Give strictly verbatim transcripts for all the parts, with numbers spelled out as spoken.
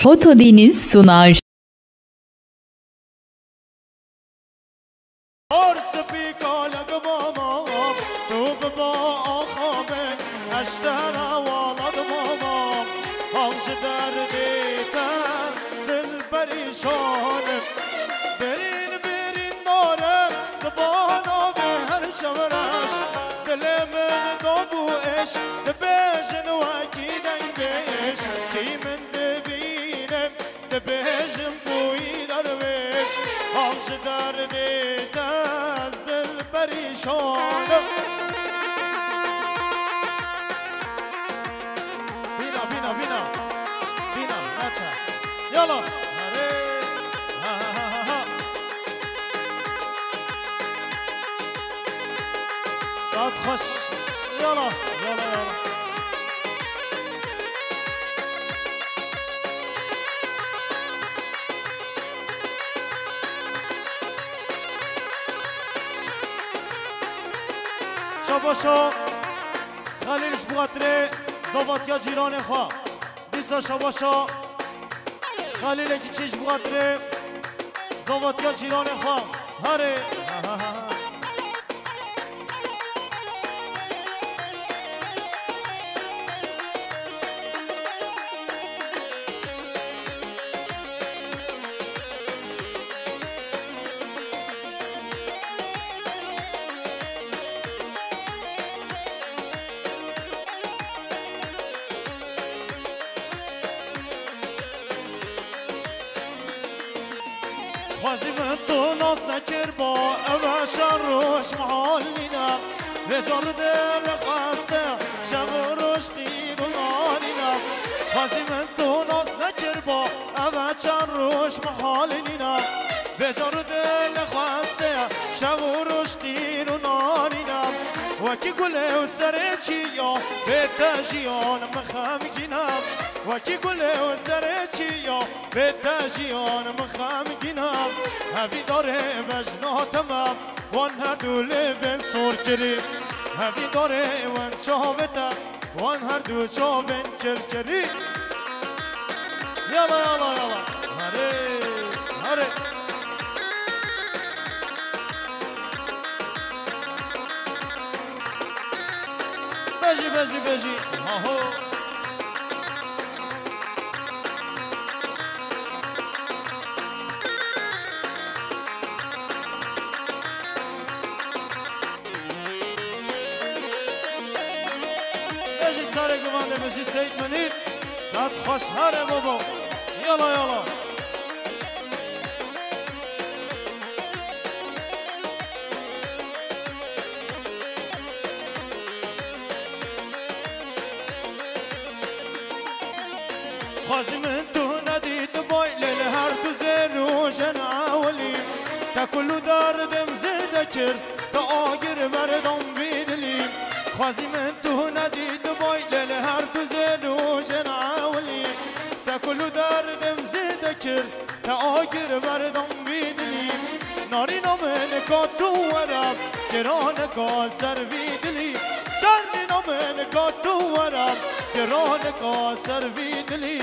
Foto Deniz sunar. Hor spî kalek baba, tu biba axa min, ez ji te re welat baba. Hav ji derdê te zil perîşan im. Birîn birîn dare, sibana vê her şev reş. Dilê min dabû êş, dibêjin wekî dengbêj. Kî min dibîne, dibêjim bûyî derwêş, hav ji derdê te ez dil perîşan im. Bîna, bîna, bîna. Bîna, naçe. Yala. Erê. Ha, ha, ha, ha, ha. Saet xweş. Yala, yala, yala. Şabaşa Xelîl ji bo xatirê zavatiya cîranê xwe. Dîsa şabaşa Xelîlekî çê ji bo xatirê zavatiya cîranê xwe. Herê. Xwezî min tu nas nekirba, ev e şer roj mihal nîne. Vêca li dil xweste, şev û roj qîr û nanîne. Xwezî min tu nas nekirba, ev e şer roj mihal nîne. Vêca li dil xweste, şev û roj qîr û nanîne. Wekî gulê û serê çiya, bê te jiyan min xemgîn e. Wekî gulê û serê çiya, bê te jiyan min xemgîn e. Hevîdarê bejna te me, wan herdu lêvên sor kirî. Hevîdarê wan çavê te, wan herdu çavên kil kirî. Yala, yala, yala. Herê, herê. Bejî, bejî, bejî. Haho. Bejî sarê guvandê, bejî Seyîd Munîr. Saet xweş, herê babo. Yala, yala. Xwezî min tu nedîtibay, lê li her du zêr û jin ewilî. Te kul û derdim zêde kir, te agir berdam vî dilî. Xwezî min tu nedîtibay, lê li her du zêr û jin ewilî. Te kul û derdim zêde kir, te agir berdam vî dilî. Narîna min ka tu were, kiranika ser vî dilî. Şernîna min ka tu were, kiranika ser vî dilî.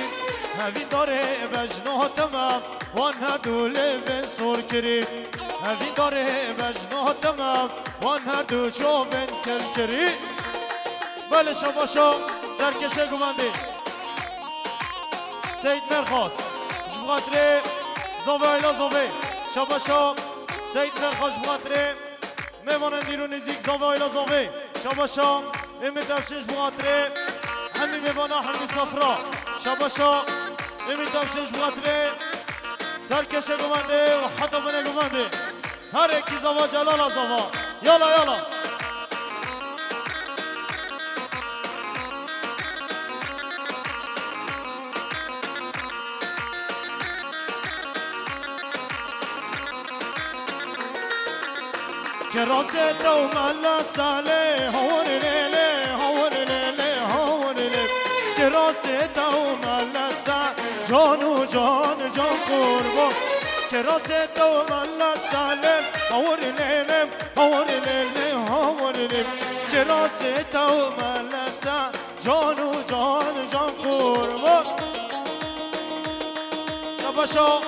Hevîdarê bejna te me, wan herdu lêvên sor kirî. Hevîdarê bejna te me, wan herdu çavên kil kirî. Belê şabaşa serkeşe guvendê. Seyîd Merxas, ji bo xatirê zavê Ayla Zavê. Şabaşa Seyîd Merxas ji bo xatirê mêvanên dîr û nêzîk zavê Ayla Zavê. Şabaşa Ümit Evşin ji bo xatirê hemî mêvana hemî safra. Şabaşa Ümit Evşin ji bo xatirê serkeşe guvendê û heta binê guvendê. Her yekî zava Celala zava. Yala, yala. Kirasê te û mele salê, hawr lê lê, hawr lê lê, hawr lê. Kirasê te û mele sa, can û can, can qurbo. Kirasê te û mele salê, hawr lê lê, hawr lê lê, hawr lê. Kirasê te û mele sa, can û can, can qurbo. Şabaşo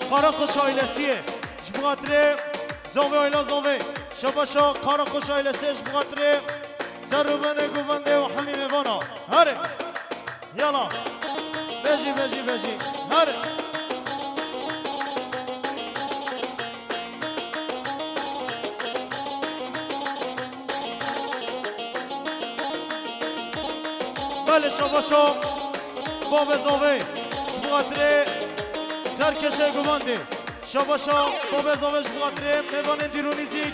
Karakuş ailesiyê ji bo xatirê Zavê Ayla Zavê. Şabaşo Karakuş ailesiyê ji bo xatirê ser û binê govendê û hemî mêvana. Herê. Yala. Bejî, bejî, bejî. Herê. Belê, şabaşo Babê Zavê ji bo xatirê serkeşê govendê. Şabaşo Babê Zavê ji bo xatirê mêvanên dîr û nîzîk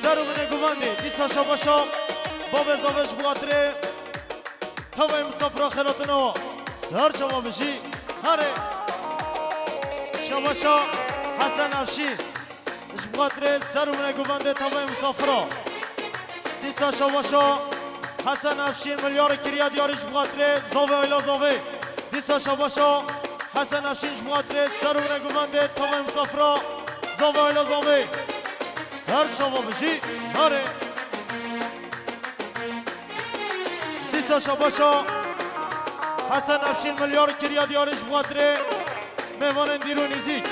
ser û binê govendê. Dîsa şabaşo Babê Zavê ji bo xatirê tavayê misafira xelatinawa. Ser çava bijî. Herê. Şabaşo Hesen Efşîn. Ji bo xatirê ser û binê govendê tavayê misafira. Dîsa şabaşo Hesen Efşîn milyarê kiriya diyarî ji bo xatirê Zavê Ayla Zavê. Dîsa şabaşo Hesen Efşîn ji bo xatirê ser û binê govendê tavayê misafira Zavê Ayla Zavê. Ser çava bijî. Herê. Dîsa şabaşo Hesen Efşîn milyar kiriya diyarî ji bo xatirê mêvanên dîr û nîzîk.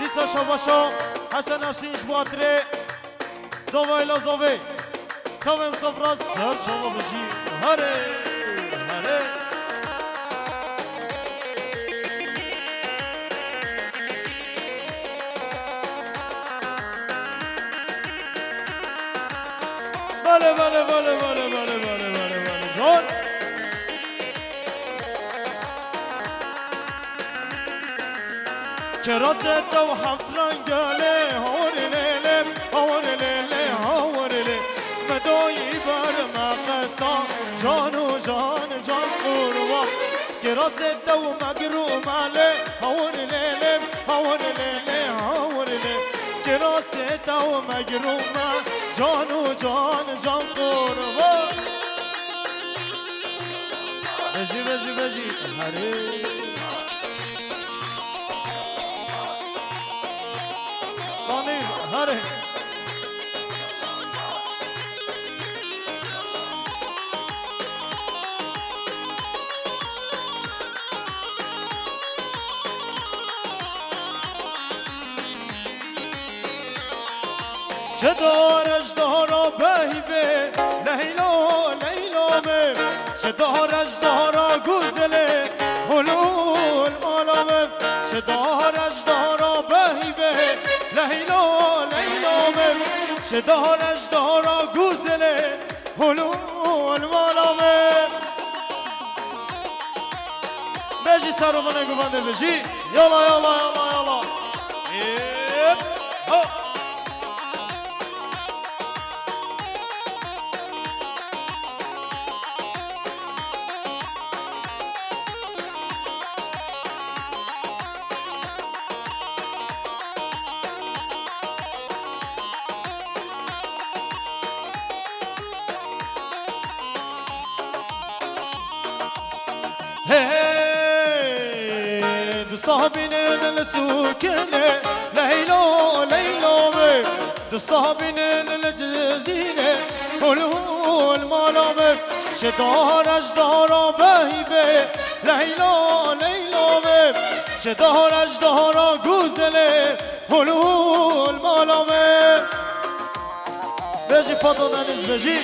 Dîsa şabaşo Hesen Efşîn ji bo xatirê Zavê Ayla Zavê. Tavê misafira ser çava bijî. Herê, herê. Belê, belê, belê, belê, belê, belê, belê, belê, can. Kirasê te û heft rengelê, hawr lê lê, hawr lê lê, hawr lê. Me doyî ber me qesa, can û can, can qurban. Kirasê te û me gir û me lê, hawr lê lê, hawr lê lê, hawr lê. Kirasê te û me gir û me, can û can, can qurban. Vejî, vejî, vejî, herê. Danî, herê. Ji dare ji dara behîvê, Leylo, Leylo min. Ji dare ji dara guzilê, hul, hul, mala min. Ji dare ji dara behîvê, Leylo, Leylo min. Ji dare ji dara guzilê, hul, hul, mala min. Bejî ser û binê govendê bejî. Yala, yala, yala, yala. Hep, ho. Hey, du sabînin li sûkinê, Leylo, Leylo min. Du sabînin li Cizîrê, hul, hul, mala min. Ji dare ji dara behîvê, Leylo, Leylo min. Ji dare ji dara guzilê, hul, hul, mala min. Bejî Fato Deniz, bejî.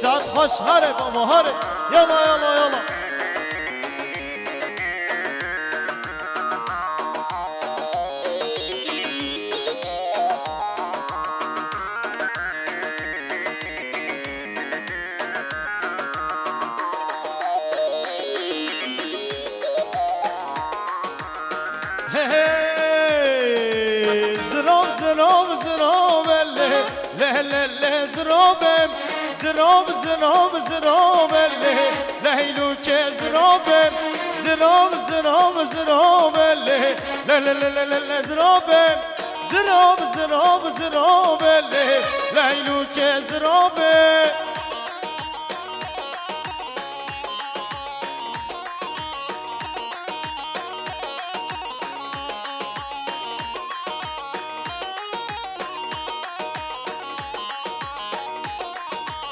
Saet xweş, herê baba, herê. Yala, yala, yala. Hey, hey, zirov, zirov, zirov, le, le, le, le, zirovim. Zirov, zirov, zirov, le, Leylûkê zirovim. Zirov, zirov, zirov, le, le, le, zirovim. Zirov, zirov, zirov, le, Leylûkê zirovim.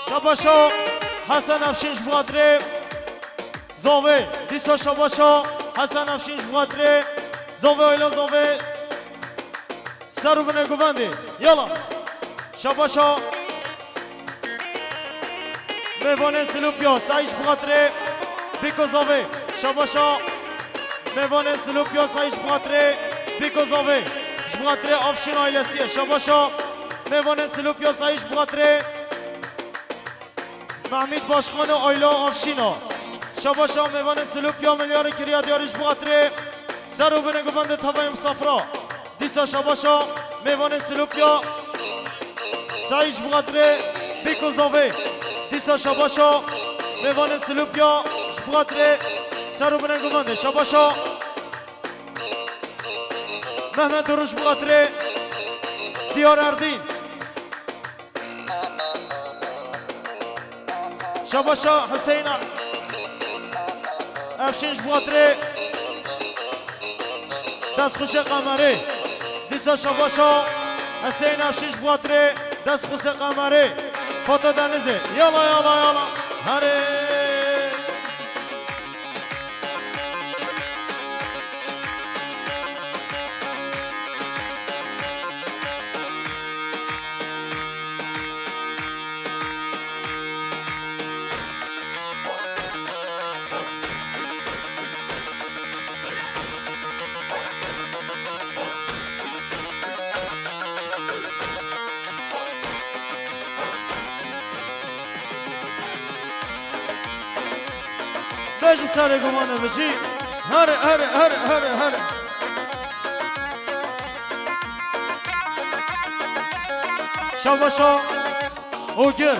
Şabaşo Hesen Efşîn ji bo xatirê Zavê, dîsa şabaşa Hesen Efşîn ji bo xatirê Zavê, Ayla Zavê, ser û binê guvendê. Yala. Şabaşa mêvanên Silopya, Seîd ji bo xatirê Bîko Zavê. Şabaşa mêvanên Silopya, Seîd ji bo xatirê Bîko Zavê. Ji bo xatirê Afşîn ailesiyê. Şabaşa mêvanên Silopya, Seîd ji bo xatirê Mehmîd Başkanê Ayla Afşîna. Şabaşa mêvanê Silopya, milyarê kiriya diyarî ji bo xatirê ser û binê guvendê tevayê misafira. Dîsa şabaşa mêvanê Silopya, Seîd ji bo xatirê Bîko Zavê. Dîsa şabaşa mêvanê Silopya ji bo xatirê ser û binê guvendê. Şabaşa Mehmet Duruş ji bo xatirê Diyar Erdîn. Şabaşa Hüseyin Efşin ji bo xatirê Destxuşê Qemerê. Dîsa şabaşa Hüseyin Efşin ji bo xatirê Destxuşê Qemerê. Foto Denizê. Yala, yala, yala. Herê. Vejî serê gumanê vejî. Here, here, here, here, here. Şabaşa Hogir.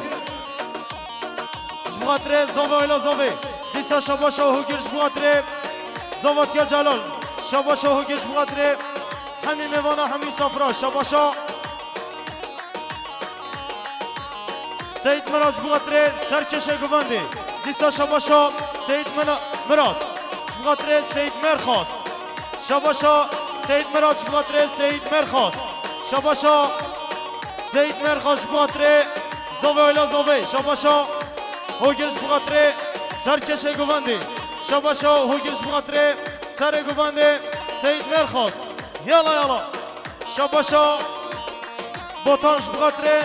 Ji bo xatirê Zava Ayla Zavê. Dîsa şabaşa Hogir ji bo xatirê Zavatiya Celal. Şabaşa Hogir ji bo xatirê hemî mêvana, hemî safra. Şabaşa Seyîd Mirat ji bo xatirê serkêşê guvendê. Dîsa şabaşa Seyîd Mila-, Mirat ji bo xatirê Seyîd Merxas. Şabaşa Seyîd Mirat ji bo xatirê Seyîd Merxas. Şabaşa Seyîd Merxas ji bo xatirê Zovê Oyla Zovê. Şabaşa Hogir ji bo xatirê serkêşê guvendê. Şabaşa Hogir ji bo xatirê serê guvendê Seyîd Merxas. Yala yala. Şabaşa Botan ji bo xatirê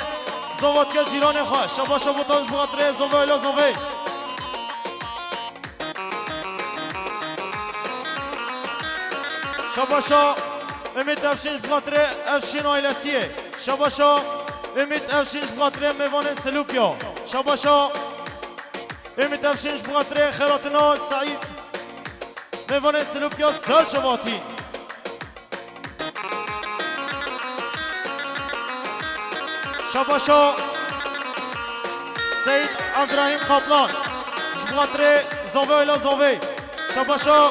Zovatiya cîranê xwe. Şabaşa Botan ji bo xatirê Zovê Oyla Zovê. Şabaşa Ümit Efşin ji bo xatirê Efşin ailesiyê. Şabaşa Ümit Efşin ji bo xatirê mêvanên Silûpya. Şabaşa Ümit Efşin ji bo xatirê xêratina Seîd. Mêvanên Silûpya ser çavatî. Şabaşa Seyîd Evdirahîm Kaplan ji bo xatirê Zovê Oyla Zovê. Şabaşa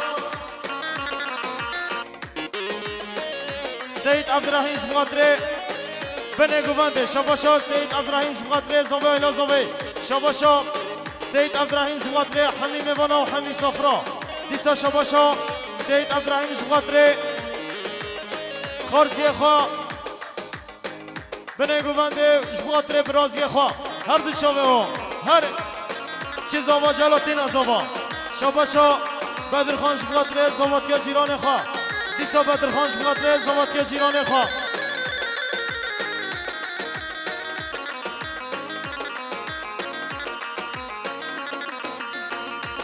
Seyîd Evdirahîm ji bo xatirê binê guvendê. Şabaşa Seyîd Evdirahîm ji bo xatirê Zovê Oyla Zovê. Şabaşa Seyîd Evdirahîm ji bo xatirê hemî mêvana û hemî safra. Dîsa şabaşa Seyîd Evdirahîm ji bo xatirê xarziyê xwe, binê guvendê, ji bo xatirê biraziyê xwe. Her du çavê o. Her ki zava cela têna zava. Şabaşa Bedirxan ji bo xatirê zavatiya cîranê xwe. Dîsa Bedirxan ji bo xatirê zavatiya cîranê xwe.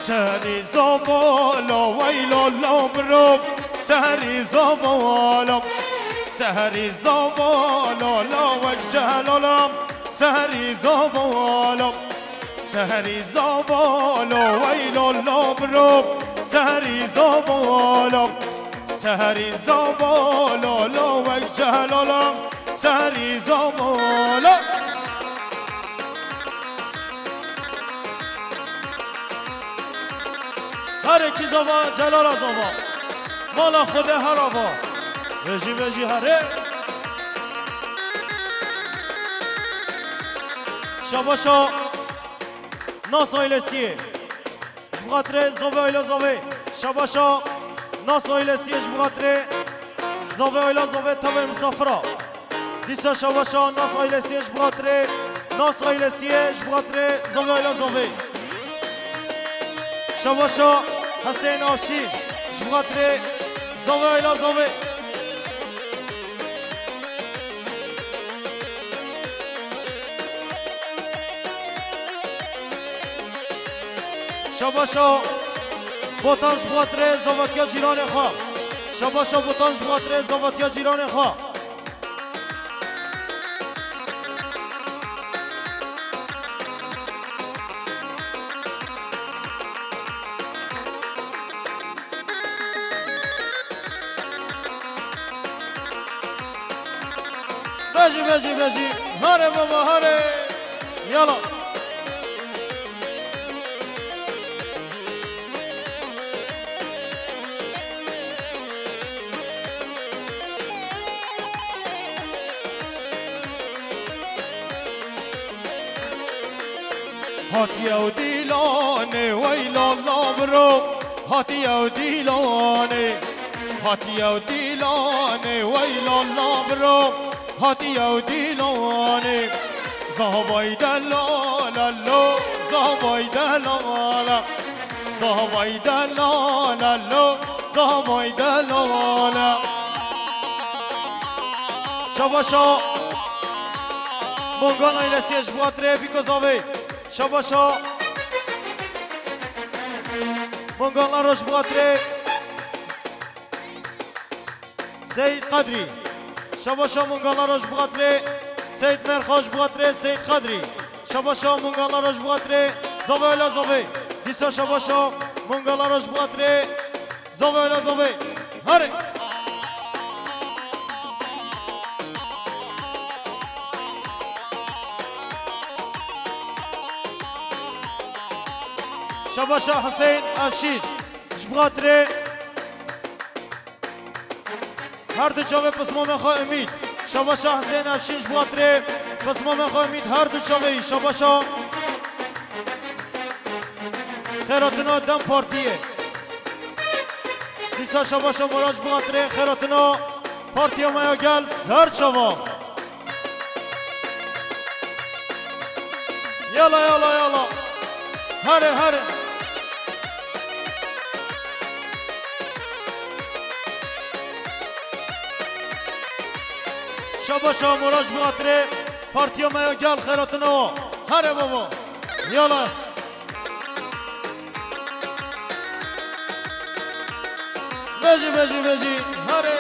Seherî zava la weyla la mirov, seherî zava la, seherî zava la la wek celala, seherî zava la, seherî zava la weyla la mirov, seherî zava la, seherî zava la la wek celala, seherî zava la. Herê kî zava, Celala zava. Mala Xwedê her ava. Vejî vejî herê. Şabaşa Nas ailesiyê. Ji bo xatirê Zovê Oyla Zovê. Şabaşa Nas ailesiyê ji bo xatirê Zovê Oyla Zovê tevê misafira. Dîsa şabaşa Nas ailesiyê ji bo xatirê, Nas ailesiyê ji bo xatirê Zovê Oyla Zovê. Şabaşa Hesên Avşîn ji bo xatirê Zavê Ayla Zavê. Şabaşa Botan ji bo xatirê zavetiya cîranê xwe. Şabaşa Botan ji bo xatirê zavetiya cîranê xwe. Bejî, bejî, bejî. Hare baba, hare. Yala. Hatiye ew dîlanê, wey lala biro. Hatiye ew dîlanê, hatiye ew dîlanê, wey lala biro. Hatiye ew dîlanê, zavay delala lo, zavay delala. Zavay delala lo, zavay delala. Şabaşa Mongana Îlesiye ji bo xatirê Bîko Zavê. Şabaşa Mongana Roj ji bo xatirê Seyîd Qedrî. Şabaşa Mongana Roj ji bo xatirê Seyîd Merxa, ji bo xatirê Seyîd Qedrî. Şabaşa Mongana Roj ji bo xatirê Zavê Ayla Zavê. Dîsa şabaşa Mongana Roj ji bo xatirê Zavê Ayla Zavê. Hare. Şabaşa Hüseyin Avşîn ji bo xatirê her du çavê pismamê xwe Umît. Şabaşa Hüseyin Avşîn ji bo xatirê pismamê xwe Umît her du çavê. Şabaşa xêratina DEM Partiyê. Dîsa şabaşa Murad ji bo xatirê xêratina partiya me ya gel ser çava. Yala, yala, yala. Here, here. Şabaşa Murad ji bo xatirê partiya me ya gel xêratina. Here baba. Yala. Vejî, vejî, vejî. Herê.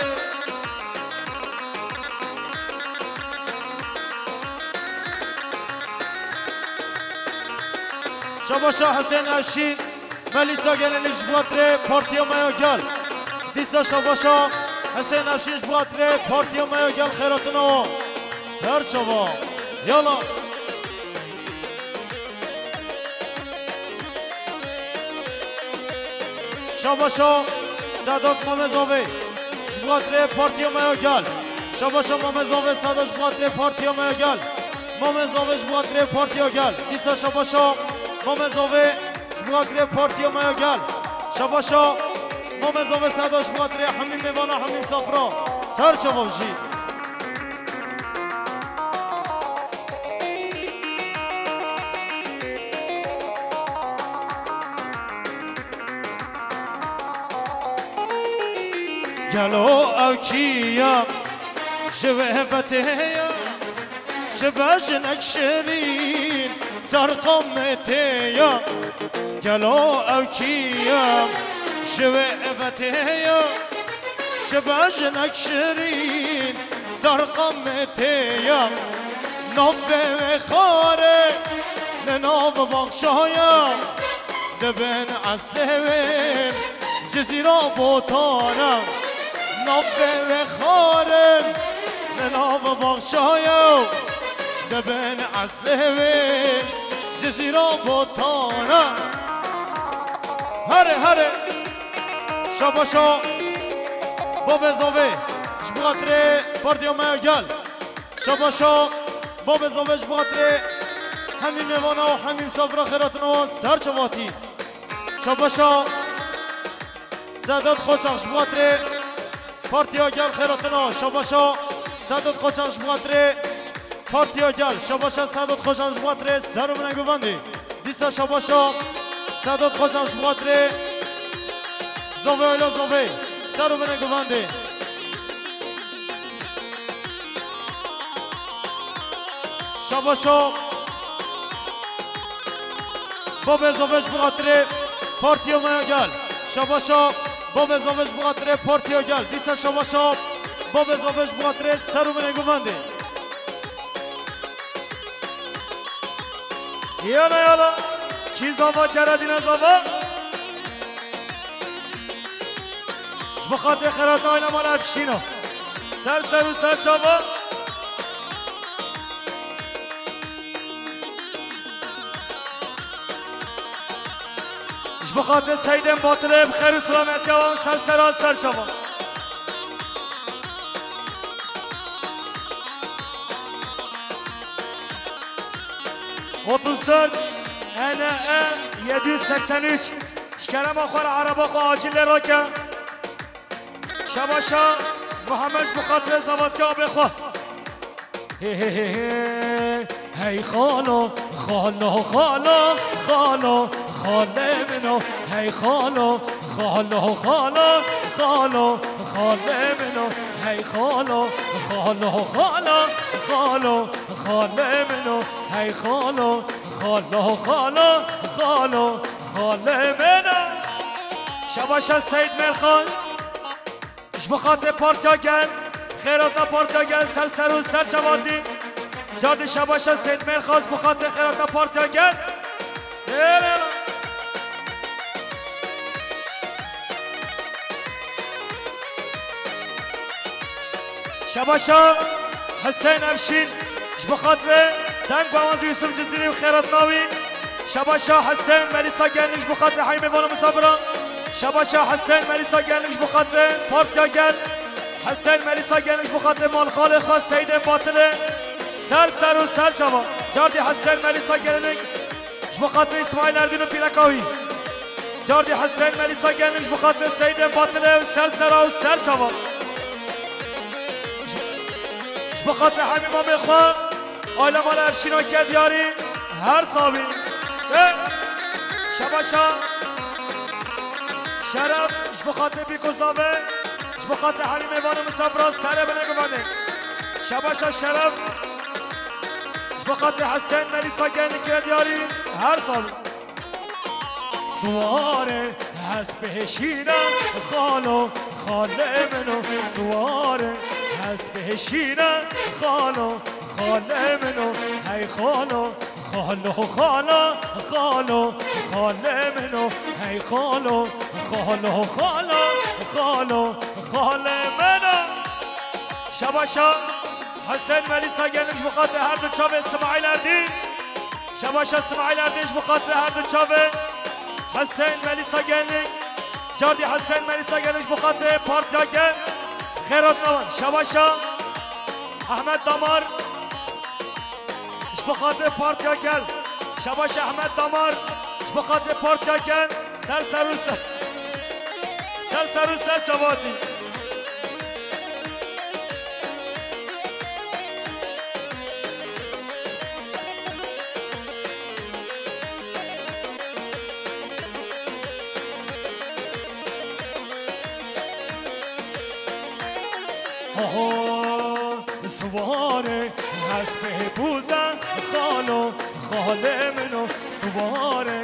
Şabaşa Hüseyin Evşîn, Melîsa Gelinlik ji bo xatirê partiya me ya gel. Dîsa şabaşa Hüseyin Evşîn ji bo xatirê partiya me ya gel xêratina. Ser çava. Yala. Şabaşa Sedat Mamezovê ji bo xatirê partiya me ya gel. Şabaşa Mamezovê Sedat ji bo xatirê partiya me ya gel. Mamezovê ji bo xatirê partiya gel. Dîsa şabaşa Mamezovê ji bo xatirê partiya me ya gel. Şabaşa Mamezovê Sedat ji bo xatirê hemî mêvana, hemî misafira. Ser çava jî. Gelo ew kî ye ji wê vetê ye, ji ber jinek şirîn serqamê tê ye. Gelo ew kî ye ji wê vetê ye, ji ber jinek şirîn serqamê tê ye. Navê wê xarê li nav baxşa ye, di bin eslê wê Cizîra Botan e. Navê wê xarê li nav baxşa ye, di bin eslê wê Cizîra Botan e. Herê, herê. Şabaşa Babê Zavê ji bo xatirê partiya me ya gel. Şabaşa Babê Zavê ji bo xatirê hemî mêvana û hemî misafira xêratina wan ser çava tî. Şabaşa Sedat Koçak ji bo xatirê partiya gel xêratina. Şabaşa Sedat Koçak ji bo xatirê partiya gel. Şabaşa Sedat Koçak ji bo xatirê ser û bineguvendê. Dîsa şabaşa Sedat Xoca ji bo xatirê Zovê Oyla Zovê. Ser û binê guvendê. Şabaşo. Bobê Zovê ji bo xatirê partiya me ya gel. Şabaşo. Bobê Zovê ji bo xatirê partiya gel. Dîsa şabaşo. Bobê Zovê ji bo xatirê ser û binê guvendê. Yala yala. Kî zava ceredîne zava. Ji bo xatirê xeratna ayna mala Efşîna. Ser ser û ser çava. Ji bo xatirê Seydên Batilê bi xêr û silametiya wan ser sera ser çava. Otuz dört N E yedi yüz seksen üç. Ji kerema xwe re ereba xwe acîl lê rake. Şabaşa Muhammed ji bo xatirê zavatiya abê xwe. He he he he. Hey xalo, xalo, xalo, xalo, xalê min o. Hey xalo, xalo, xalo, xalo, xalê min o. Hey xalo, xalo, xalo, xalo, xalê min o. Hey xalo, xalo, xalo, xalo, xalê min o. Şabaşa Seyîd Mêrxas. Ji bo xatirê Partiya Gel, xêratna Partiya Gel, ser ser û ser çavatî. Cardî şabaşa Seyîd Mêrxas, ji bo xatirê xêratna Partiya Gel. Ê lê lê. Şabaşa Husên Evşîn, ji bo xatirê deng û awazê Yusuf Cizîrî û xêratna wî. Şabaşa Husên Melîsa Gelnik ji bo xatirê hemî mêvan û misafiran. Şabaşa Husên Melîsa Gelnik ji bo xatirê Partiya Gel. Husên Melîsa Gelnik ji bo xatirê malxalê xwe Seydên Batilê. Ser ser û ser çava. Cardî Husên Melîsa Gelnik ji bo xatirê Îsmaîl Erdîn û pîreka wî. Cardî Husên Melîsa Gelnik ji bo xatirê Seydên Batilê û ser sera û ser çava. Ji bo xatirê hemî mamê xwe, aile mala Efşîna Kedyarî, her sabî. Ê, şabaşa Şeref, ji bo xatirê Bîko Zave, ji bo xatirê hemî mêvan û misafiran serê binê guvendê. Şabaşa Şeref, ji bo xatirê Hesen Melîsa Gelnik Kedyarî, her sabî. Siwarê hespê şîne xalo, xalê min o. Siwarê hespê şîne xalo, xalê min o. Hey xalo, xalo, xalo, xalo, xalê min o. Hey xalo, xalo, xalo, xalo, xalê min o. Şabaşa Hesen Melîsa Gelnik ji bo xatirê her du çavê Simaîl Erdî. Şabaşa Simaîl Erdî ji bo xatirê her du çavê Hesen Melîsa Gelnik. Cardî Hesen Melîsa Gelnik ji bo xatirê Partiya Gel. Xêratna wan. Şabaşa Ahmet Damar ji bo xatirê Partiya Gel. Şabaşa Ahmet Damar ji bo xatirê Partiya Gel. Ser ser û ser. Ser ser û ser çavatî. Oho, siwarê hespê bûze xalo, xalê min o. Siwarê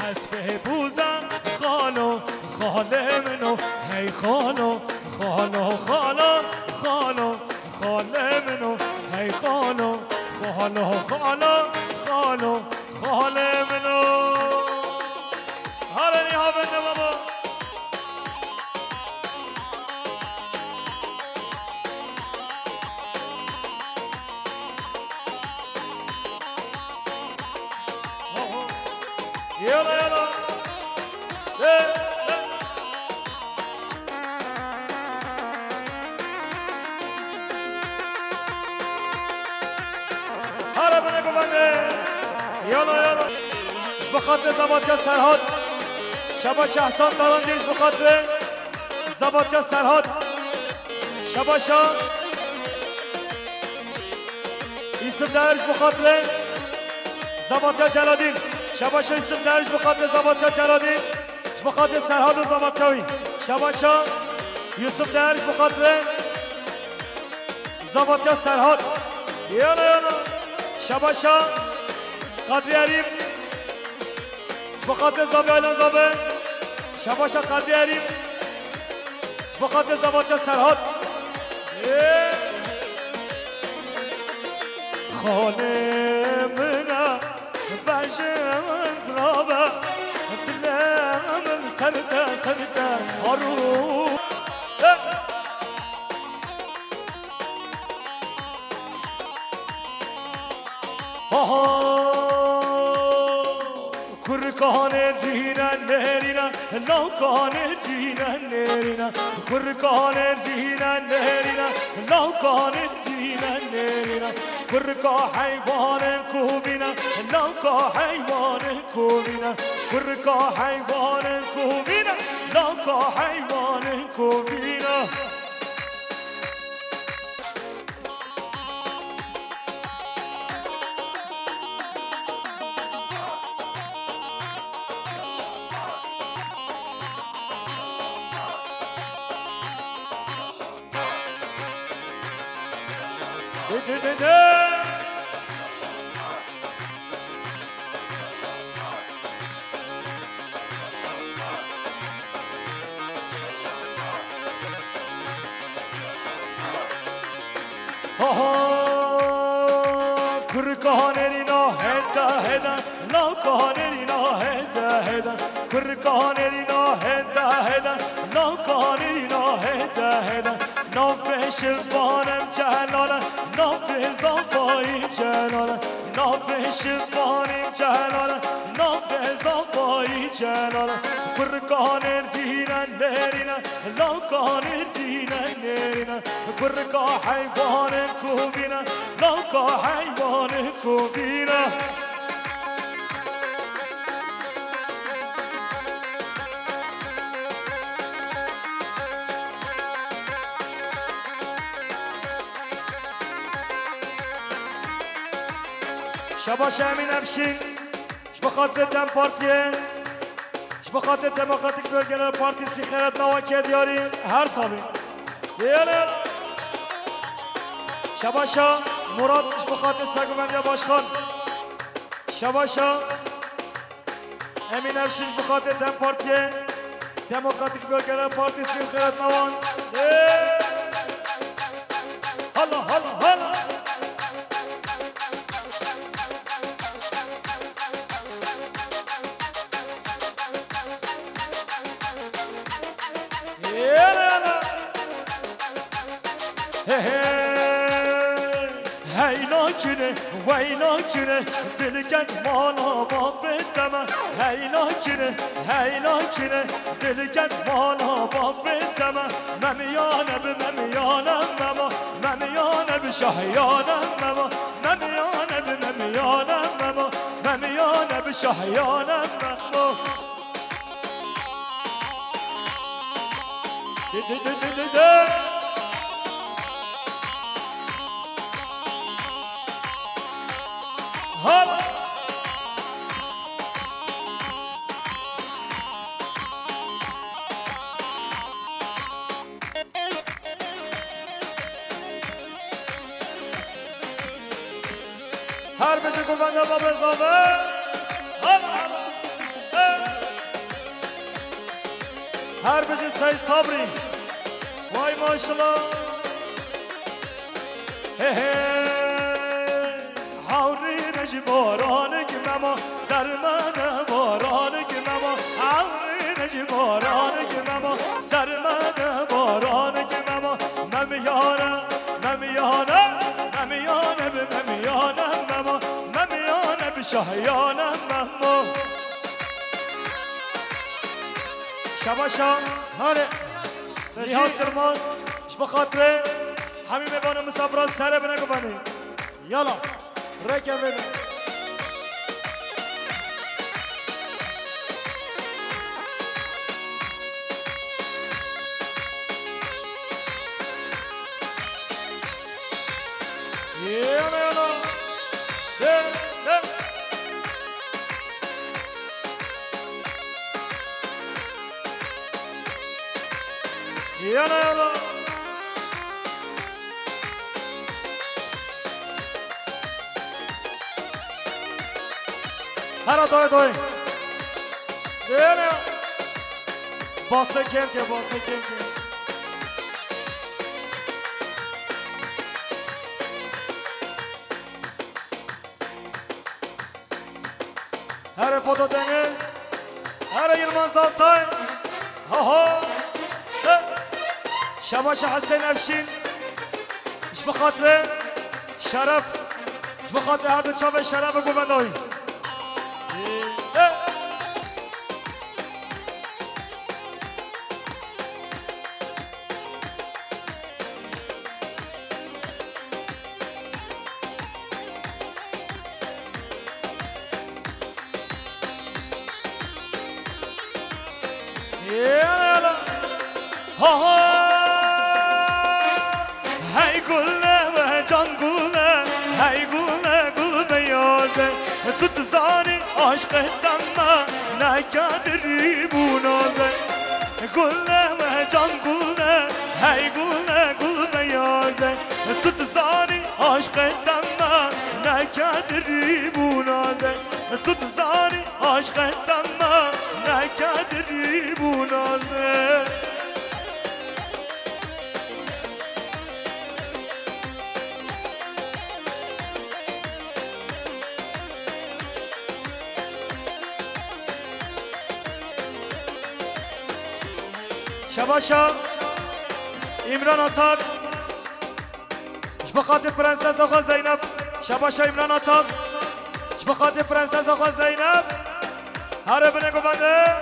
hespê bûze xalo, xalê min o. Hey xalo, xalo, xalo, xalo, xalê min o. Hey xalo, xalo, xalo, xalo, xalê min o. Harenî havende baba. Yala, yala. Hey, hey. Hara bine guvende. Yala, yala. Ji bo xatirê Zevatya Serhat. Şabaş Ehsan Dalandî ji bo xatirê Zevatya Serhat. Şabaşa Yusuf Deher ji bo xatirê Zevatya Celadîn. Şabaşa Yusuf Değer ji bo xatirê Zavatya Ceradî, ji bo xatirê Serhat û Zavatya wî. Şabaşa Yusuf Değer ji bo xatirê Zavatya Serhat. Yana yana. Şabaşa Kadriye Erîm. Ji bo xatirê Zavê Aylan Zavê. Şabaşa Kadriye Erîm. Ji bo xatirê Zavatya Serhat. Ê! Xanê min e, bejin zirabe, dilê min serte, serte, harû. Ê! Aha! Kurkanê cîne nêrîne, lawkanê cîne nêrîne. Kurkanê cîne nêrîne, lawkanê cîne nêrîne. Kurka heywanên kovîne, lawka heywanên kovîne. Kurka heywanên kovîne, lawka heywanên kovîne. De, de, de, de. Aha, kurka nêrîna hede hede, lawka nêrîna hede hede. Kurka nêrîna hede hede, lawka nêrîna hede hede. Navê şivanê Celal e, navê zavayî Celal e. Navê şivanê Celal e, navê zavayî Celal e. Kurka nêrîne nêrîne, lawka nêrîne nêrîne. Kurka heywanên kovîne, lawka heywanên kovîne. Şabaş Emîn Evşîn, ji bo xatirê DEM Partiyê, ji bo xatirê Demokratik Bölgeler Partisi Xerat Nava Kediyarî her salî. Yêne. Şabaşa Murat, ji bo xatirê Sergovendiya Başkan. Şabaşa Emîn Evşin, ji bo xatirê DEM Partiyê, Demokratik Bölgeler Partisi Xerat Nawan. Ê! Hala, hala, hala. Ê, hala, hala. He, he. Heyla kine, weyla kine, dilket mala bapê te me. Heyla kine, heyla kine, dilket mala bapê te me. Memiyane bi memiyane memo, memiyane bi şahiyane memo, memiyane bi memiyane memo, memiyane bi şahiyane memo. Di, di, di, di, di, di. Hop. Her bijî govenda Babê Zave. Her, her, her. Her bijî Sey Sabrî. Vay maşallah. He he. Hawrîne ji boranik memo, sermene boranik memo. Hawrîne ji boranik memo, sermene boranik memo. Memiyane, memiyane, memiyane bi memiyane memo. Memiyane bi şahiyane memo. Şabaşa. Hare. Nihat Yilmaz, ji bo xatirê hemî mêvanê misafira serê bine gubanê. Yala. Rêkevin. Yana yana. De, de. Yana yana. Hera doy doy. Yana. Basa kevke, basa kevke. Here Foto Deniz. Here Yilmaz Altay. Ha ha. He. Şabaşa Hüseyin Efşin. Ji bo xatirê Şeref. Ji bo xatirê her du çavê Şeref û Guvendawî. He. Yala yala. Ha ha. Hey gule we can gule, hey gule gul beyaze. Tu dizanî aşqê temma ne kadirî bû naze. Gule we can gule, hey gule gul beyaze. Tu dizanî aşqê temma ne kadirî bû naze. Tu dizanî aşqê temma ne kadirî bû naze. Şabaşa Îmran Atak. Ji bo xatir prensesa xwe Zeynep. Şabaşa Îmran Atak. Ji bo xatir prensesa xwe Zeynep. Here binê guvende.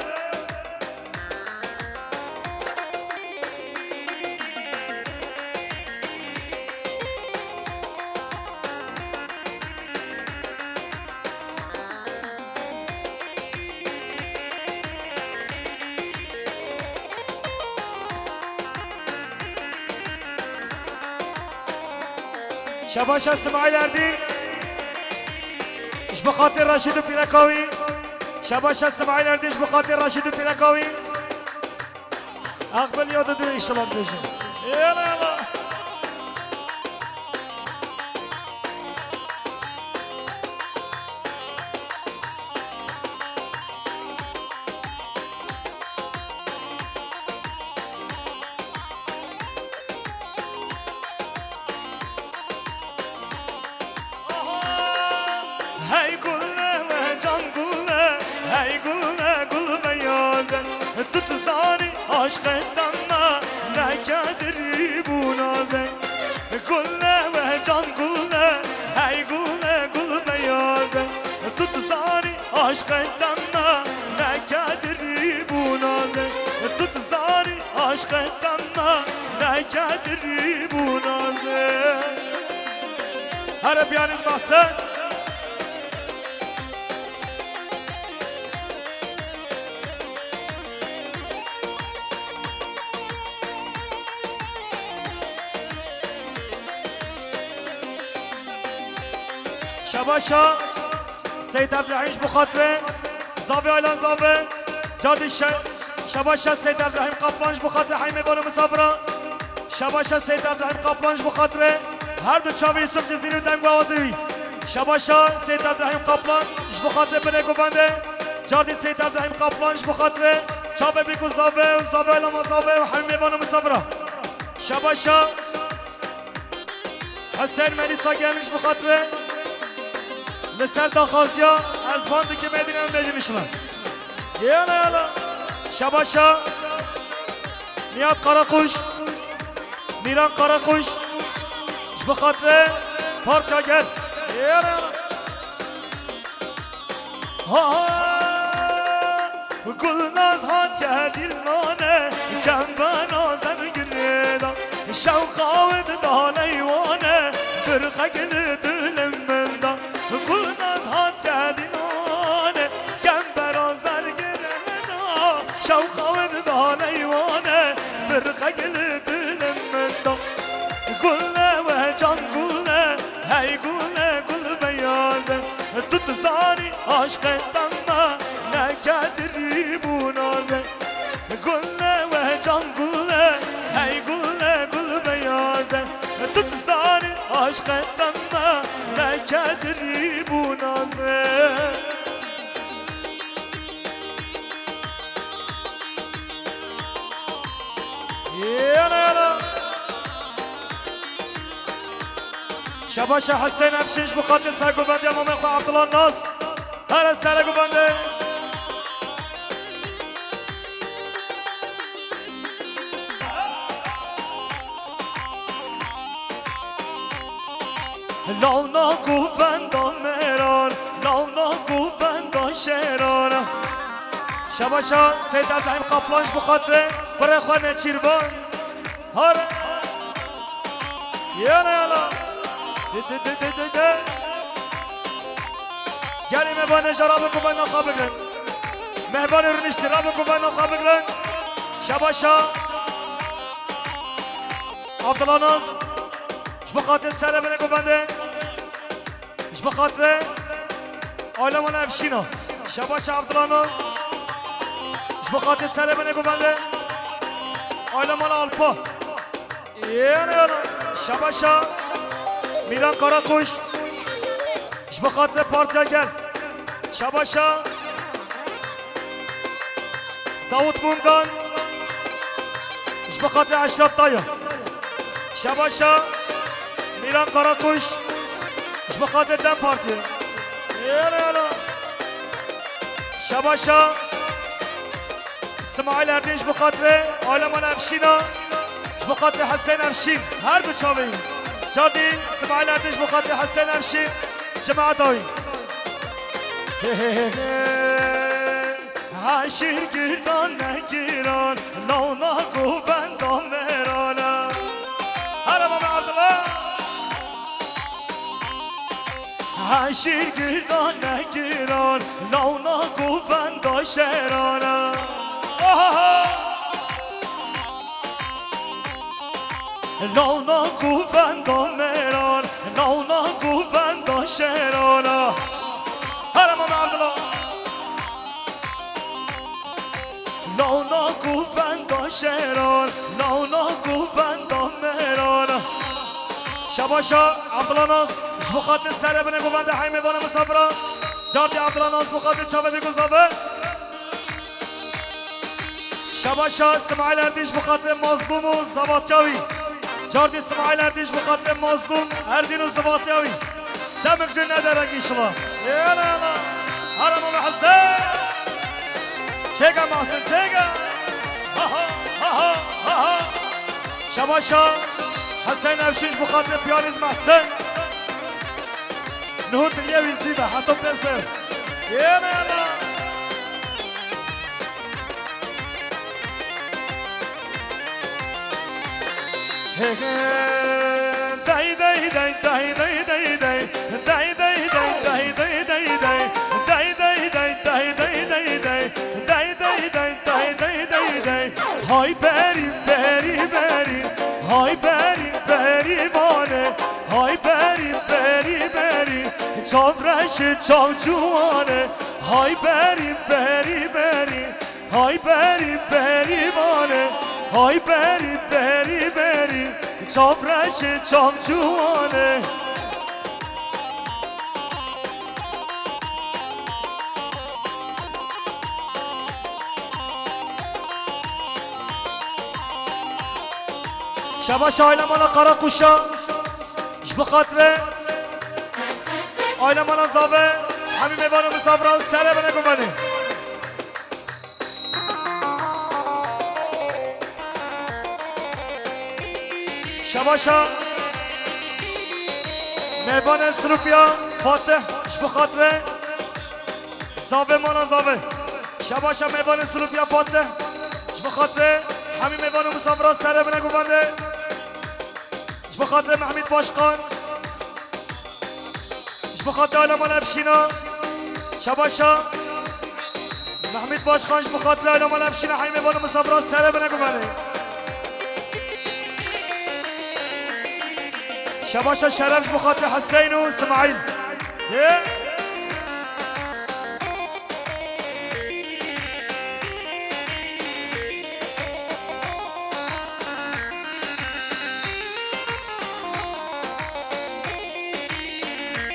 Şabaşa Simaîl Erdî. Ji bo xatir Reşîd û pîreka wî. Şabaşa Simaîl Erdî ji bo xatir Reşîd û pîreka wî. Aqbil ya didu inşallah dibêjin. Yala yala. Hey gule we can gule, hey gule gul beyaze. Tu dizanî aşqê temma ne kadirî bû naze. Gule we can gule, hey gule gul beyaze. Tu dizanî aşqê temma ne kadirî bû naze. Tu dizanî aşqê temma ne kadirî bû naze. Here Piyaniz Mahsen. Şabaşa Seyîd Evdihîm ji bo xatirê Zavê Aylan Zavê. Cardî şe-, şabaşa Seyîd Evdihîm Kaplan ji bo xatirê hemî mêvan û misafira. Şabaşa Seyîd Evdihîm Kaplan ji bo xatirê her du çavê Yusuf Cizîrî û deng û awazê wî. Şabaşa Seyîd Evdihîm Kaplan ji bo xatirê binê govendê. Cardî Seyîd Evdihîm Kaplan ji bo xatirê çavê bîk û zavê û zavê lama zavê û hemî mêvan û misafira. Şabaşa Husên Melîsa Gemî ji bo xatirê li ser daxwaziya ez van dikim ê dînan bêjin şima. Yala yala. Şabaşa Niyad Karakuş, Mîran Karakuş, ji bo xatirê Partiya Gel. Yala yala. Ha ha. Gulnaz hatiye dîlane, kembena zengirê da. Şewqa wê dida leywane, birxek li dilim min da. Gulnaz hatiye dîlane, kembera zergirê da. Şewqa wê dida leywane, birxek li dilim min da. Gule we can gule, hey gule gul beyaze. Tu dizanî aşqê temma ne kadirî bû naze. Gule we can gule, Qetem me nekedrî bû naze. Yana yana. Şebaşa Hüseyin Efşin ji bo xatir sergovendiya mamê xwe Abdullah Nas. Here sergovendê. Lawna govenda mêran, lawna govenda şêran. Şebaşa Seyda Ebdulrehîm Kaplan ji bo xatirê kurê xwe Neçîrvan. Hare. Yana yana. Di di di di di di. Gelî me vanêja rabin govenda xwe bigrin. Mehvanê rûniştî rabin govenda xwe bigrin. Şebaşa. Abdullah Nas. Ji bo xatir serê binê govendê. Ji bo xatirê aîla mala Efşîna. Şebaşa Abdullah Nas. Ji bo xatir serê binê govendê. Aîla mala Alpa. Yana yana. Şebaşa Mîran Karakuş. Ji bo xatirê partiya gel. Şebaşa Davut Mungan. Ji bo xatirê Eşref Tayyar. Şebaşa Mîran Karakuş. Ji bo xatirê DEM Partiyê. Yana yana. Şebaşa Smaîl Erdîn ji bo xatirê aîla mala Efşîna. Ji bo xatirê Hesên Efşîn. Her du çavê wî. Cadî Smaîl Erdîn ji bo xatirê Hesên Efşîn. Cemaeta wî. Heşîr girdan negiran, lawna govenda mêrana. Here Mame Abdullah. Heşîr girdan negiran, lawna govenda şêrana. Aha! Lawna govenda mêran, lawna govenda şêrana. Here Mame Abdullah. Lawna govenda şêran, lawna govenda mêran. Şebaşa Abdullah Nas, ji bo xatir serê binê govendê hey mêvanê misafira. Cardî Abdullah Nas ji bo xatir çavê bî guzave. Şebaşa Smaîl Erdîn ji bo xatirê Mazlûm û zevatiya wî. Cardî Smaîl Erdîn ji bo xatirê Mazlûm, Erdîn û zevatiya wî. Demik jî nederek înşallah. Yala yala. Here Mame Hesen. Çêke Mehsen, çêke. Ha ha, ha ha, ha ha. Şebaşa Hesen Evşin ji bo xatirê Piyarîz Mehsen. Niho diliyê wî zî be, heto pê ser. Yala yala. Hey, hey, day, day, day. Hay berî, berî, berî, hay berî, berî vane, hay berî, berî, berî, çav reş, çav ciwane, hay berî, berî, berî. Hay berî, berî vane, hay berî, berî, berî, çav reş, çav ciwane. Şebaş aîla mala Karakuşa, ji bo xatirê aîla mala Zave, hemî mêvan û misafiran serê bine guvenê. Şebaşa mêvanê Silûpiya Fatih ji bo xatirê Zave mala Zave. Şebaşa mêvanê Silûpiya Fatih ji bo xatirê hemî mêvan û misafiran serê bine guvendê. Ji bo xatirê Mehmîd Başkan. Ji bo xatirê aîla mala Efşîna. Şebaşa Mehmîd Başkan ji bo xatirê aîla mala Efşîna hemî mêvan û misafiran serê bine guvenê. Şebaşa şeref ji bo xatirê Hüseyin û Simaîl. Yê.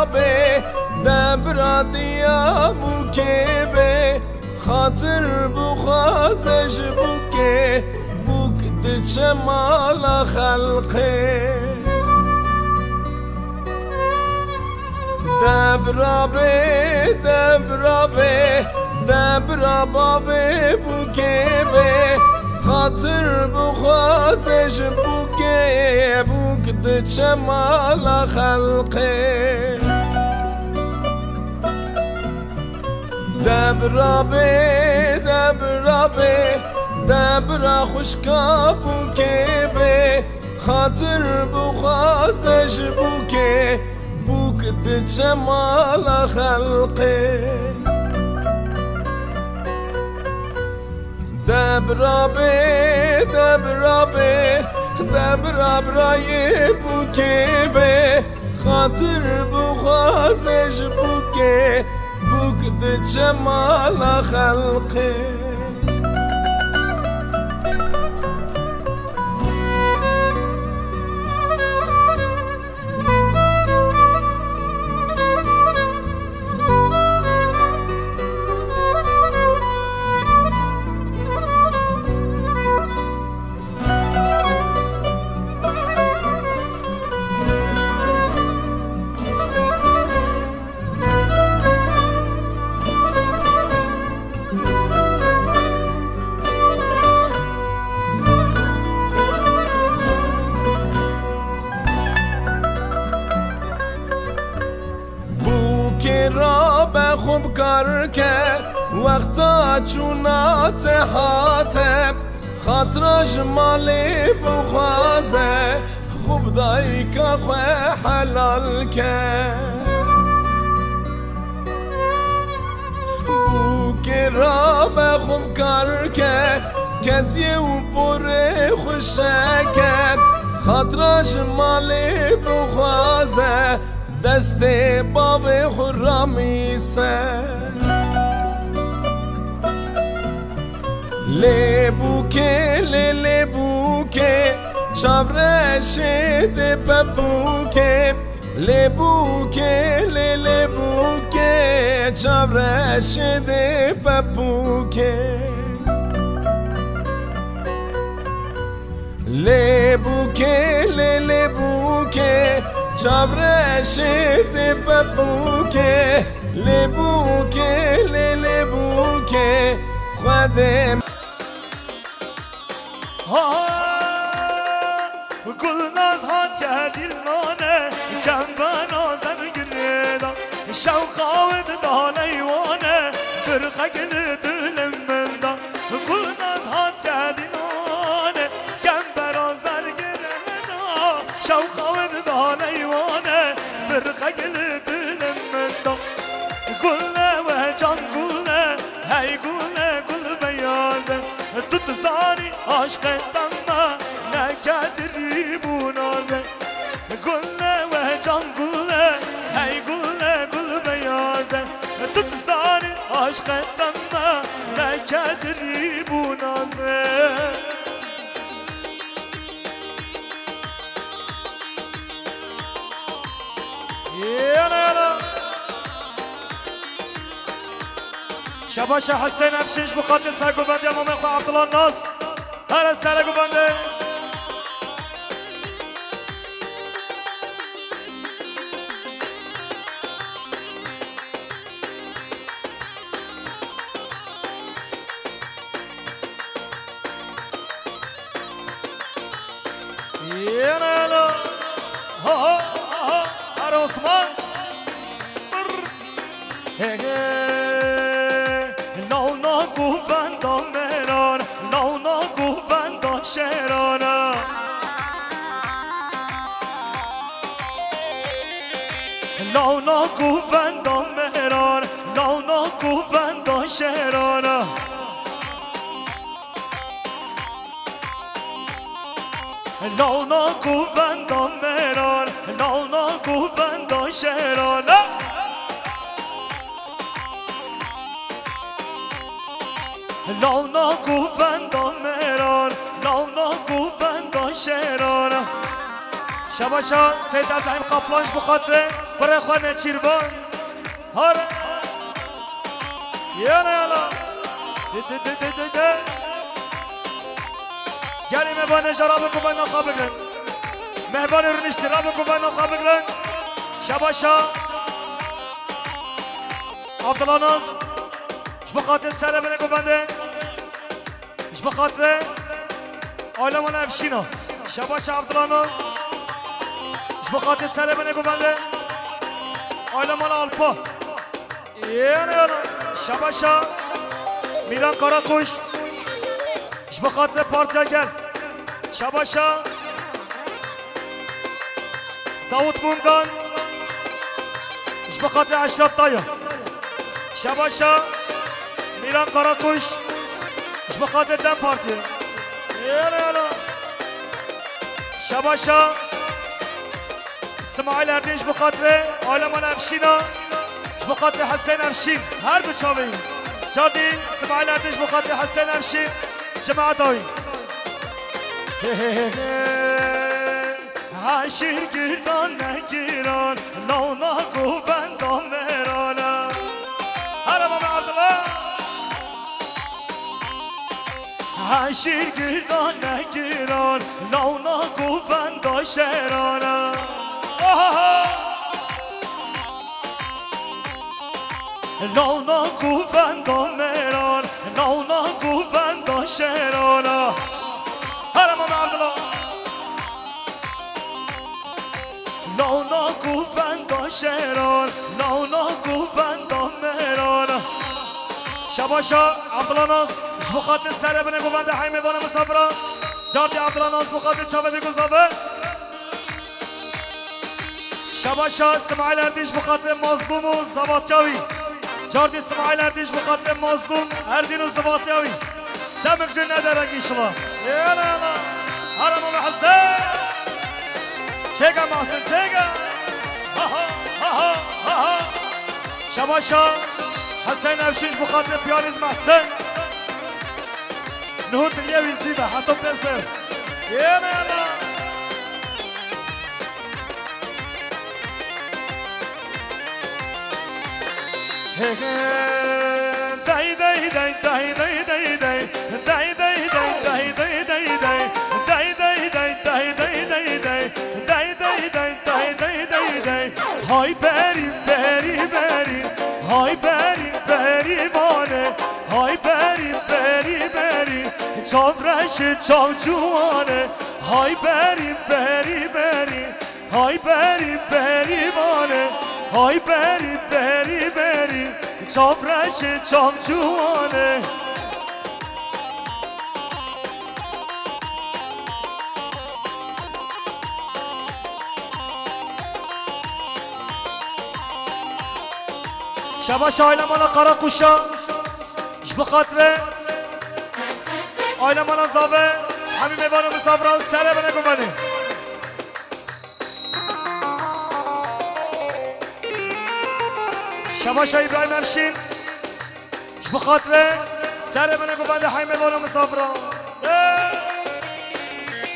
Bê debra diya bûkê bê, xatir bixwaze ji bûkê, bûk diçe mala xelqê. Debra bê, debra bê, debra bavê bûkê bê, xatir bixwaze ji bûkê, bûk diçe mala xelqê. Debra bê, debra bê, debra xwişka bûkê bê, xatir bixwaze ji bûkê, bûk diçe mala xelqê. Debra bê, debra bê, debra birayê bûkê bê, xatir bixwaze ji bûkê, bûk diçe mala xelqê. Bûkê rabe xwe bi kar ke, wexta çûna te hate. Xatira ji malê bixwaze, xwe bi dayika xwe helal ke. Bûkê rabe xwe bi kar ke, keziyê û porê xwe şeke. Xatira ji malê bixwaze, destê bavê xwe ramîse. Lê bûkê, lê, lê bûkê, çavreşê dê pepûkê. Lê bûkê, lê, lê bûkê, çavreşê dê pepûkê. Lê bûkê, lê, lê bûkê, çavreşê dê pepûkê. Lê bûkê, lê, lê bûkê, Xwedê. Ha, Gulnaz hatiye dîlane, kembera zergirê da. Şewqa wê dida leywane, birxek li dilim min da. Gulnaz hatiye dîlane, kembera zergirê da. Şewqa wê dida leywane, birxek li dilim min da. Gul e we can gul e, hey gul e, gul beyaz e. Tu dizanî aşqê te me neketirî bû naz e. Gul e we can gul e, hey gul e, gul beyaz e. Tu dizanî aşqê te me neketirî bû naz e. Yana yana. Şebaşa Hüseyin Efşin ji bo xatir sergovendiya mamê xwe Abdullah Nas. Here sergovendi. Yana yana. Ha ha ha ha. Her Osman. Brr. He he. Navna govenda meran, navna govenda şerana. Navna govenda meran, navna govenda şerana. Navna govenda meran, navna govenda şerana. Navna govenda meran, navna govenda şerana. Şebaşa Seyda Ebrahim Kaplan ji bo xatirê. Birê xwe Nêçîrvan. Hare. Yene yala. Di, di, di, di, di, di. Gelî me bane jara bi guvena xwe bigrin. Mehvanê rûniştî ra bi guvena xwe bigrin. Şebaşa. Abdullah Naz. Ji bo xatir serê binê guvendê. Ji bo xatirê aîla mala Efşîna. Şebaşa Abdullah Naz. Ji bo xatirê serê binê guvendê. Aîla mala Alpa. Yene yene. Şebaşa Mîran Karakuş. Ji bo xatirê Partiya Gel. Şebaşa Davut Mungan. Ji bo xatirê Eşref Daya. Şebaşa Mîran Karakuş. Ji bo xatirê DEM Partiyê. Yala yala. Şebaşa Simaîl Erdîn ji bo xatirê aîla mala Efşîna. Ji bo xatirê Hesên Efşîn. Her du çavê wî. Cadî Simaîl Erdîn ji bo xatirê Hesên Efşîn. Cemaeta wî. Heşîr girdan negiran, lawna govenda mêrana. Here Mame Abdullah. Heşîr girdan negiran, lawna govenda şerana. Ohoho! Lawna govenda mêran, lawna govenda şerana. Here Mame Abdullah. Lawna govenda şeran, lawna govenda mêran. Şebaşa Abdullah Naz, ji bo xatir serê binê govendê heymê vana misafira. Cardî Abdullah Naz, ji bo xatir çavê bî guzabe. Şebaşa Simaîl Erdîn ji bo xatirê Mazlûm û zevatiya wî. Cardî Simaîl Erdîn ji bo xatirê Mazlûm, Erdîn û zevatiya wî. Demik jî nederek înşallah. Yala yala. Here Mame Hesen. Çêke Mehsin, çêke. Ha ha, ha ha, ha ha. Şebaşa Hesen Evşin ji bo xatirê piyanîst Mehsin. Nuhut diliyê wî zî be, heta pêser. Yala yala. Hey, hey, day, day, day. Day, day, day, day, day, day. Day, day, day, day, day, day, day. Hay berî, berî, berî. Hay berî, berî vane. Hay berî, berî, berî. Çav reşê, çav ciwane. Hay berî, berî, berî. Hay berî, berî vane, hay berî, berî, berî, çav reşê, çav ciwane. Şebaş aîla mala Karakuşa, ji bo xatirê aîla mala Zave, hemî mêvan û misafiran serê bine guvenê. Şebaşa Îbrahîm Evşîn, ji bo xatirê serê min ê ku bende heymê vana misafira.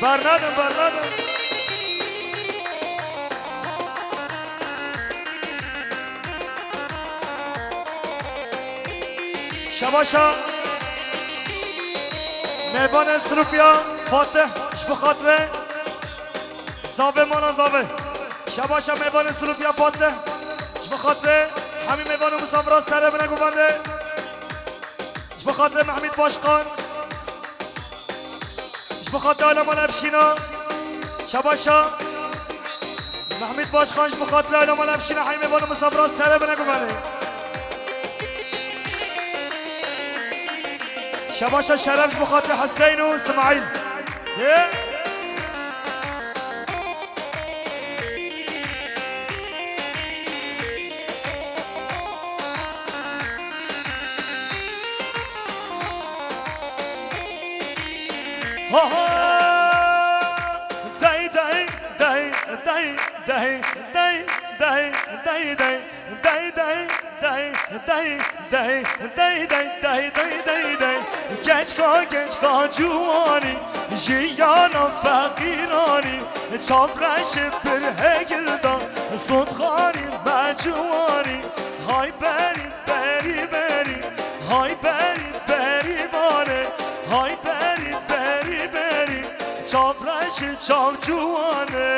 Bernadin, bernadin. Şebaşa mêvanên Silûpiya Fatih, ji bo xatirê Zave mana zave. Şebaşa mêvanê Silûpiya Fatih. Ji bo xatirê hemî mêvan û misafiran serê bine guvende. Ji bo xatirê Mehmîd Başkan. Ji bo xatirê aîla mala Evşîna. Şebaşa Mehmîd Başkan ji bo xatirê aîla mala Evşîna hemî mêvan û misafiran serê bine guvende. Şebaşa Şeref ji bo xatirê Hüseyin û Simaîl. He? Ha ha! Dey, dey, dey. Dey, dey, dey, dey, dey, dey. Dey, dey, dey, dey, dey, dey, dey, dey, dey, dey, dey, dey. Keçka, keçka ciwanî, jiyana feqîranî, çavreşê pirhê gilda, Sotxanî me ciwanî, hay berî berî berî, hay berî berî vane, hay berî berî berî, çav reşî çav ciwane.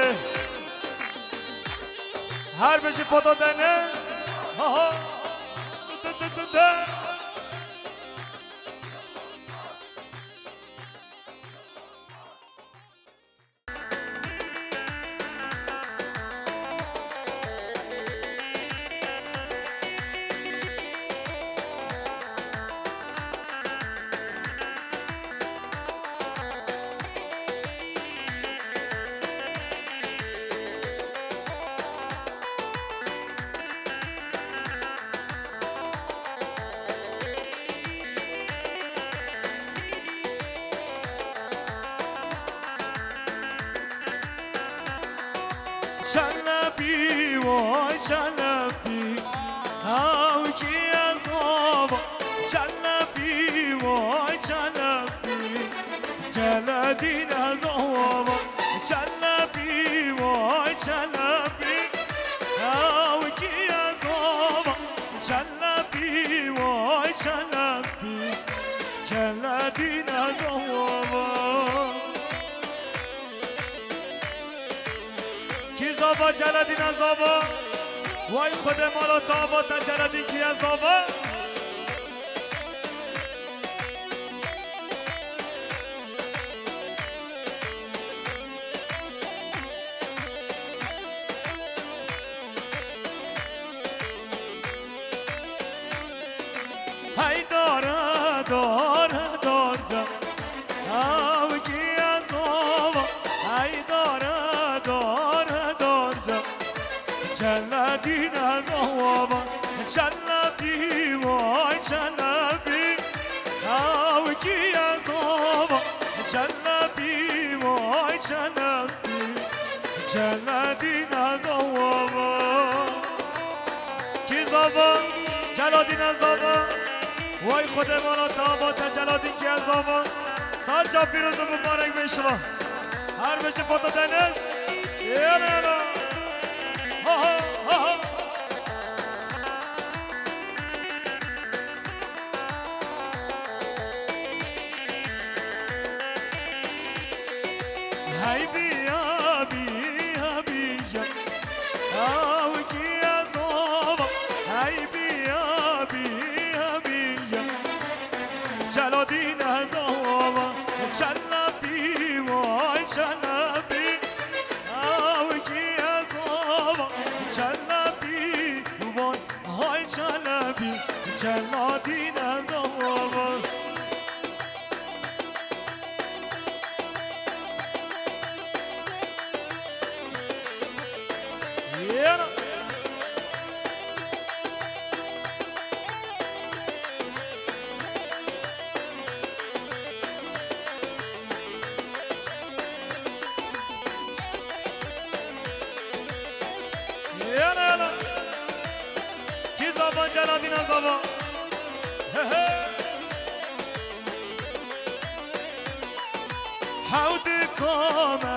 Her bijî Foto Deniz. Ha ha. De, de, de, de. Çelebî, vay Çelebî, ew kî ez ava. Çelebî, vay Çelebî, Çelebî ez ava. Çelebî, vay Çelebî, ew kî ez ava. Çelebî, vay Çelebî, Çelebî ez ava. Kî zava Celadîn ez ava? Way Xwedê mala te ava te Celadîn kî ez ava? Hey dare dare darze, ew kî ez ava. Hey dare dare darze, Çelebîn ez ava. Çelebî, vay Çelebî, ew kî ez ava. Çelebî, vay Çelebî, Çelebîn ez ava. Kî zava? Celadîn ez ava. Way Xwedê mala te ava te Celadîn kî ez ava. Sal çav pîroz û mibarek be şima. Her bijî Foto Deniz. Yere yere. Ha ha ha ha. Hey biya biya biya, ew kî ez ava. Hey biya biya biya, Celadîn ez ava. Çelebî, vay Çelebî, ew kî ez ava. Çelebî, vay, hay Çelebî, Celadîn ez ava. Yena. Yena yena. Kî zava Celadîn ez ava. He he. Hewdika me